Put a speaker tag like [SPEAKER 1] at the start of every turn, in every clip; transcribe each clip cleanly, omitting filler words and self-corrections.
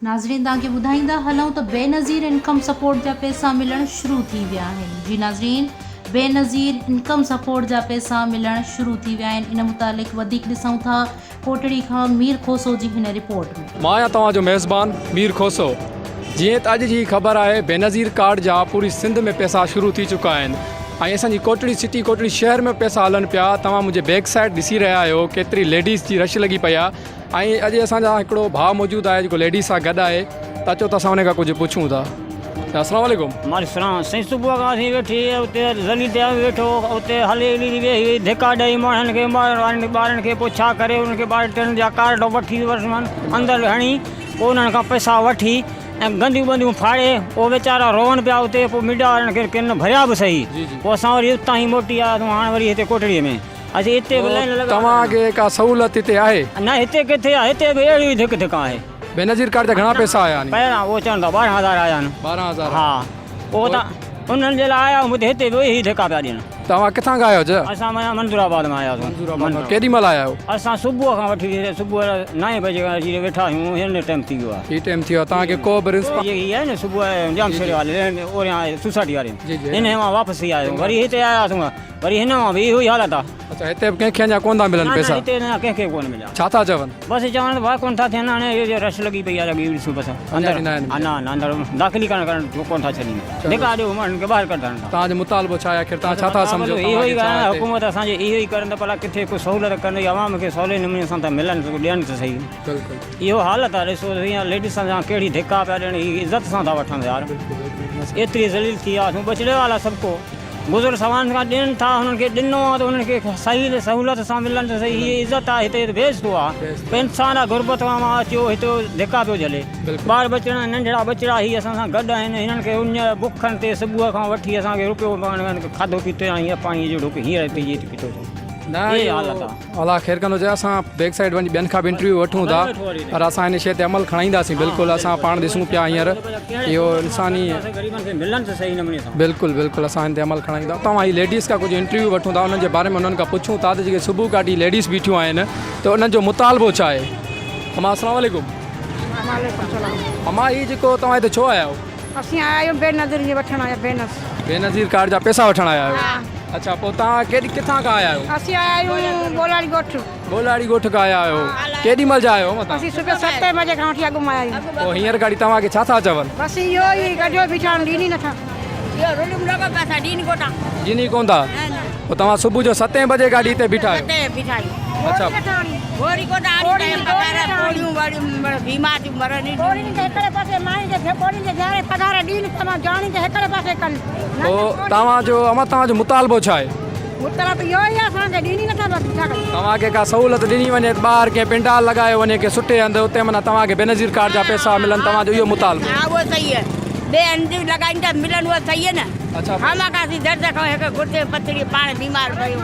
[SPEAKER 1] ناظرين توهان کي ٻڌائيندا هلون ته بينظير انڪم سپورٽ جا پئسا ملڻ شروع ٿي ويا آهن جي ناظرين بينظير انڪم سپورٽ جا پئسا ملڻ شروع ٿي ويا آهن ان متعلق وڌيڪ ڏسون ٿا ڪوٽڙي کان مير کوسو جي هن رپورٽ ۾.
[SPEAKER 2] مان آهيان توهان جو ميزبان مير کوسو جيئن ته اڄ جي هي خبر آهي بينظير ڪارڊ جا پوري سنڌ ۾ پئسا شروع ٿي چڪا آهن ۽ اسان جي ڪوٽڙي سٽي ڪوٽڙي شهر ۾ پئسا هلن پيا توهان منهنجي بيڪ سائيڊ ڏسي رهيا آهيو ڪيتري ليڊيز جي رش لڳي پئي آهي ۽ اڄ اسان جا هڪڙو ڀاء موجود آهي جيڪو ليڊيز سان گڏ آهي ته اچو ته اسان ان کان ڪجهه پڇون ٿا ته السلام عليڪم.
[SPEAKER 3] وعليڪم السلام سائين صبح کان اسين ويٺي اتي ذليل تي ويٺو اتي هلي هلي ويهي ويهي ڌڪا ڏئي ماڻهن کي مارن ٻارن کي پوء ڇا ڪري انهن کي ٻار ٽن جا ڪارڊ وٺي ورسمن اندر هڻي پوء انهن کان پئسا وٺي ۽ گنديون بنديون ڦاڙي پوء ويچارا روئن پيا اتي پوء ميڊيا وارن کي ڪن ڀريا به سهي پوء اسان وري اتان ئي موٽي آياسون هاڻ وري هتي ڪوٽڙي ۾ اچي اتي به لائين لڳا
[SPEAKER 2] توهان کي ڪا سهولت هتي آهي؟
[SPEAKER 3] نه هتي ڪٿي آهي هتي به اهڙيون ئي ڌڪ ڌڪ آهي.
[SPEAKER 2] بينظير ڪارڊ جا گهڻا پئسا آيا آهن؟
[SPEAKER 3] پهريان اهو چون ٿا 12000 آيا آهن.
[SPEAKER 2] 12000
[SPEAKER 3] ها اهو ته انهن جي لاء آيا هتي هتي به اهي ئي ڌڪا پيا ڏين.
[SPEAKER 2] توهان ڪٿان کان آيا آهيو چا؟
[SPEAKER 3] اسان معنيٰ منظور آباد مان آيا آهيون.
[SPEAKER 2] منظور آباد مان ڪيڏي مهل آيا آهيو؟
[SPEAKER 3] اسان صبح کان وٺي صبح نائين بجي کان اچي ويٺا آهيون هن ٽائيم ٿي ويو آهي.
[SPEAKER 2] هي ٽائيم ٿي ويو آهي توهان کي ڪو به رسپانس.
[SPEAKER 3] هي آهي نه صبح ڄامشوري واري اوريان سوسائٽي واري انهي مان واپس ٿي آيا آهيون وري هتي آيا آهيون. وري هن مان به اهو ئي حالت آ.
[SPEAKER 2] اڇا هتي به ڪنهن کي اڃا ڪونه ٿا ملن
[SPEAKER 3] نه نه
[SPEAKER 2] پئسا؟
[SPEAKER 3] هتي اڃا ڪنهن کي به ڪونه مليا.
[SPEAKER 2] ڇا ٿا چون؟
[SPEAKER 3] بس چون ته ڀاء ڪونه ٿا ٿين هاڻي اهو رش لڳي پئي آ لڳي ڏسو بس اندر
[SPEAKER 2] ڏنا آهن.
[SPEAKER 3] ها نه نه اندر داخل ئي ڪرڻ ڪرڻ ڪونه ٿا ڇڏين ڌڪا ڏيو ماڻهن کي ٻاهر ڪڍن ٿا.
[SPEAKER 2] توهان جو مطالبو ڇا آهي آخر توهان ڇا ٿا سمجهو
[SPEAKER 3] مطالبو اهو
[SPEAKER 2] توهان
[SPEAKER 3] ئي
[SPEAKER 2] کي ڇا
[SPEAKER 3] آهي
[SPEAKER 2] هتي.
[SPEAKER 3] حڪومت اسان جو اهو ئي ڪرن ته ڀلا ڪٿي ڪو سهولت ڪن يا عوام کي سولي نموني سان ٿا ملن ته ڏين ته سهي.
[SPEAKER 2] بلڪل.
[SPEAKER 3] اهو حالت آ ڏسو هينئر ليڊيز سان ڪهڙي ڌڪا پيا ڏين هي عزت سان ٿا وٺن يار ايتري ذليل ٿي ويا آهيون ٻچڙي والا سڀ ڪو. گذر سوان کان ڏين ٿا هنن کي ڏنو آ ته هنن کي صحيح سهولت سان ملن ته صحيح هي عزت آ هتي بي عزتو آ انسان آ غربت مان اچيو هتي ڌڪا پيو جهلي ٻار ٻچڙا ننڍڙا ٻچڙا هي اسان سان گڏ آهن هنن کي اڃ بکن تي صبح کان وٺي اسان کي روپيو کاڌو پيتو يا هينئر پاڻي جو ڍڪ هينئر پيئي پيتو اٿئون
[SPEAKER 2] نه
[SPEAKER 3] هي حالت آ.
[SPEAKER 2] الله خير ڪندو جي اسان بيڪ سائيڊ وڃي ٻين کان به انٽرويو وٺون ٿا پر اسان ان شيء تي عمل کڻائينداسين بلڪل اسان پاڻ ڏسون پيا هينئر اهو انساني بلڪل بلڪل اسان ان تي عمل کڻائيندا توهان هي ليڊيز کان ڪجهه انٽرويو وٺون ٿا انهن جي باري ۾ انهن کان پڇون ٿا ته جيڪي صبح کان وٺي ليڊيز بيٺيون آهن ته انهن جو مطالبو ڇا آهي اما السلام عليڪم
[SPEAKER 4] وعليڪم السلام
[SPEAKER 2] اما هي جيڪو توهان هتي ڇو آيا آهيو
[SPEAKER 4] اسين آيا آهيون بينظير جي وٺڻ آيا بينظ.
[SPEAKER 2] بينظير ڪارڊ جا پئسا وٺڻ آيا آهيو اڇا پوء توهان ڪيڏي ڪٿان کان آيا آهيو؟
[SPEAKER 4] اسين آيا آهيون ٻولاڙي ڳوٺ.
[SPEAKER 2] ٻولاڙي ڳوٺ کان آيا آهيو ڪيڏي مهل جا آيا آهيو متان؟
[SPEAKER 4] اسين صبح ستين بجي کان وٺي اڳ ۾ آيا آهيون.
[SPEAKER 2] پوء هينئر گاڏي توهان کي ڇا ٿا چون؟
[SPEAKER 4] بس اهو ئي ڪڍيو بيٺا آهن ڏين ئي نٿا.
[SPEAKER 5] اهو رليم لڳو پيو اسان ڏين ڪونه ٿا.
[SPEAKER 2] ڏين ئي ڪونه ٿا پوء توهان صبح جو ستين بجي گاڏي هتي بيٺا آهيو؟
[SPEAKER 5] ستين بيٺا آهيون.
[SPEAKER 2] اڇا.
[SPEAKER 5] گوري ڪونه آڻي ته پگهار پوڙيون وڙيون بيمار ٿيون مرن ئي.
[SPEAKER 4] پوڙين کي هڪڙي پاسي مائين کي پوڙين کي جهاري پگهار ڏين ته مان جاڻين کي هڪڙي پاسي ڪن.
[SPEAKER 2] پوء توهان جو امان توهان جو مطالبو ڇا آهي؟
[SPEAKER 4] مطالبو اهو ئي آهي اسان کي ڏين ئي نٿا بس ڇا ڪيون.
[SPEAKER 2] توهان کي ڪا سهولت ڏني وڃي ته ٻاهر ڪنهن پنڊال لڳايو وڃي ڪنهن سٺي هنڌ اتي معنيٰ توهان کي بينظير ڪارڊ جا پئسا ملن توهان جو اهو مطالبو.
[SPEAKER 5] ها اهو صحيح آهي ٻئي هنڌ لڳائين ته ملن اهو صحيح آهي نه.
[SPEAKER 2] اڇا.
[SPEAKER 5] خامخواه اسين درد کان هڪ گردي پٿري پاڻ بيمار پيو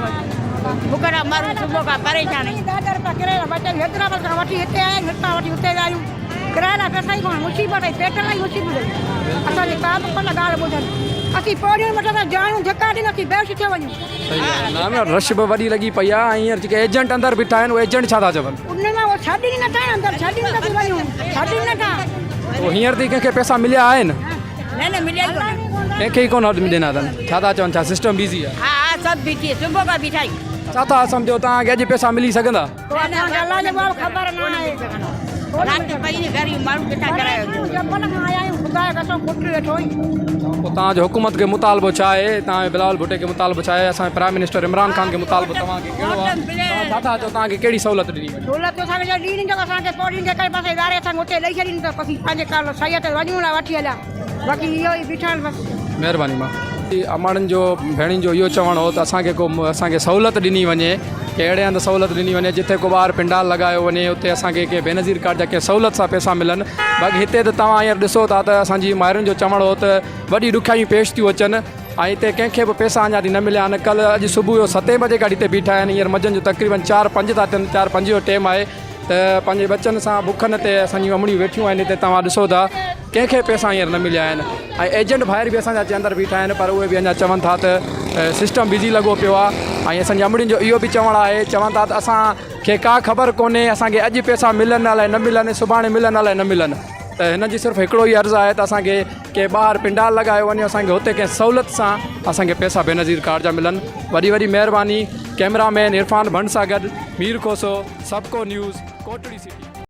[SPEAKER 5] بک کان مرون صبح کان پريشان آهيون.
[SPEAKER 4] ڏهه ڏهه رپيا ڪرايا بچن حيدرآباد کان وٺي هتي آيا آهيون هتان وٺي اتي ويا آهيون ڪرايي لاء پئسا ئي ڪونهن مصيبت آهي پيٽ لاء ئي مصيبت آهي اسان جي ڪا به ڪونه ڳالهه ٻڌن اسين پوڙهيون مٿان ٿا جايون ڌڪا ڏين اسين بيهوش ٿيو وڃون.
[SPEAKER 2] صحيح آهي نه نه رش به وڏي لڳي پئي آهي ۽ هينئر جيڪي ايجنٽ اندر بيٺا آهن اهي ايجنٽ ڇا ٿا چون.
[SPEAKER 4] انهن مان اهو ڇڏين ئي نٿا اندر ڇڏين نه ٿا وڃون ڇڏين نٿا.
[SPEAKER 2] پوء هينئر تائين ڪنهن کي پئسا مليا آهن؟
[SPEAKER 5] نه نه مليا ئي ڪونه.
[SPEAKER 2] ڪنهن کي ئي ڪونه ڏنا اٿن. ڇا ٿا چون ڇا سسٽم بيزي آهي.
[SPEAKER 5] ها ها سڀ بيٺي صبح کان بيٺا آهيون.
[SPEAKER 2] ڇا ٿا سمجهو توهان کي اڄ پئسا ملي سگهندا؟
[SPEAKER 4] پوء اسان کي الله جي بابا خبر نه آهي.
[SPEAKER 5] رات پئي ني غريب ماڻهو ڪٿان ڪرايو ڏيندو.
[SPEAKER 4] جبل کان آيا آهيون خدا جو قسم پٽ ويٺو هئي.
[SPEAKER 2] پوء توهان جو حڪومت کي مطالبو ڇا آهي؟ توهان جو بلاول ڀٽي کي مطالبو ڇا آهي؟ اسان جي پرائم منسٽر عمران خان کي مطالبو توهان کي ڪهڙو آهي؟ توهان ڇا ٿا چئو توهان کي ڪهڙي سهولت ڏني وڃي؟
[SPEAKER 4] سهولت اسان کي ڏينهن جو اسان کي پوڙهين کي ڪنهن پاسي ويهاري اسان کي اتي ڏئي ڇڏين ته اسين پنهنجي ڪال صحيح تي وڃون لاء وٺي هليا. باقي اهو ئي بيٺا آهن بس.
[SPEAKER 2] مهرباني مان. اماڻين جو ڀيڻين جو اهو چوڻ هو ته اسان کي ڪو اسان کي سهولت ڏني وڃي ڪي اهڙي هنڌ سهولت ڏني وڃي جتي ڪو ٻاهر پنڊال لڳايو وڃي اتي اسان کي ڪي بينظير ڪارڊ جا ڪي سهولت سان پئسا ملن باقي هتي ته توهان هينئر ڏسو ٿا ته اسان جي مائرن جو چوڻ هو ته وڏي ڏکيائيون پيش ٿيون اچن ۽ هتي ڪنهن کي به پئسا اڃا تائين نه مليا آهن ڪلهه اڄ صبح جو ستين بجي کان هتي بيٺا آهن هينئر منجهند جو تقريبن چار پنج ٿا ٿين چار پنج جو ٽيم آهي ته پنهنجي ٻچن سان بکن تي اسان جون امڙيون ويٺيون آهن هتي توهان ڏسو ٿا ڪنهن کي پئسا هينئر نه مليا آهن ۽ ايجنٽ ڀائر به اسان جا اچي اندر بيٺا آهن پر اهي به اڃا چون ٿا ته سسٽم بزي لڳو پيو آهي ۽ اسان جي امڙين جو اهو به چوڻ آهي چون ٿا ته اسان کي ڪا خبر ڪونهي اسان کي اڄ پئسا ملن الائي نه ملن سڀاڻي ملن الائي نه ملن. ته هنن جي صرف هڪڙو ئي عرض آهي ته اسان کي ڪنهن ٻاهر پنڊال لڳايو وڃي اسان کي هتي ڪنهن سهولت سان اسان کي پئسا بينظير ڪارڊ جا ملن وڏي وڏي مهرباني ڪئميرا مين عرفان ڀنڊ سان گڏ مير کوسو سبڪو نيوز ڪوٽڙي سٽي.